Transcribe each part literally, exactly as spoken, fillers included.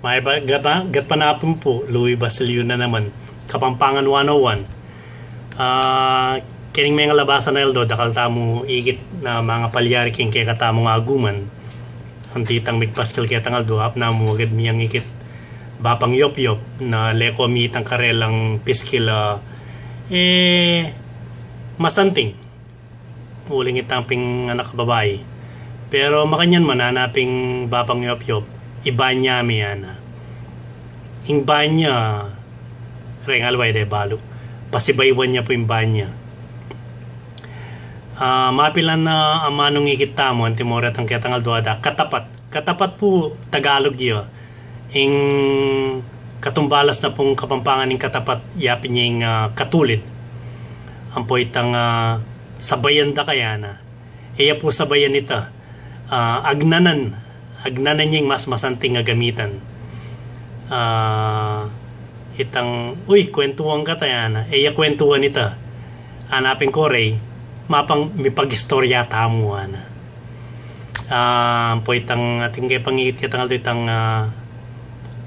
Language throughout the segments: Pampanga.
Mayap a gatpanapun pu, Louie Basilio na naman, Kapampangan one oh one. Ah, kening mengalabasan a aldo, dakal tamu ikit na mangapalyari king kekatamung aguman. Anti itang migpaskil ketang aldo, apnamu agad miyang ikit Bapang Yopyop, na leko mi itang karelang piskil a, eh, masanting. Uling itang pin anak a babai. Pero makanyan man, ana pin Bapang Yopyop, ibanya mi, ana. Ing banya, rengal wa ide balu. Pasibaywan ya pu ing banya. Ah, mapilan na amanung ikit tamu, antimoreta ketang aldo, ada katapat. Katapat pu Tagalog ya. Ing katumbalas na pung Kapampangan ing katapat, yapin ya ing, ah, katulid. Ampo itang, ah, sabayan da kaya na. E ya pu sabayan ita. Ah, agnanan. Agnanan ya ing mas masanting a gamitan. Ah, itang, uy, kwentuan ka ta, ana. E ya kwentuan ita. Ana pin korei, mapang mipagistorya tamu, ana. Ah, ampo itang atin kepangikit ketang aldo itang, ah,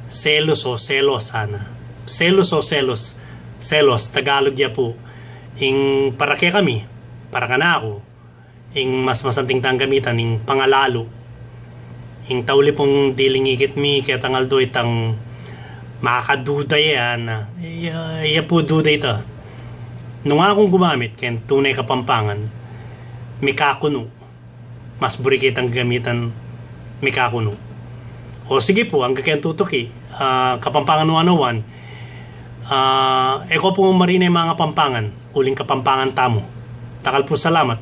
selos o selos, ana. Selos o selos. Selos, Tagalog ya pu. Ing para kekami, para kanaku, ing mas masanting tang gamitan, ing pangalalu. Ing tauli pung diling ikit mi ketang aldo itang makaduda ya, ana. Iya, iya pu duda ita. Nung akung gumamit keng tune Kapampangan, mikakunu. Mas buri kitang gamitan, mikakunu. O sige pu, angga keng tutuki, ah, Kapampangan one oh one. Ah, e ko pu marine mangapampangan, uling Kapampangan tamu. Dakal pu salamat.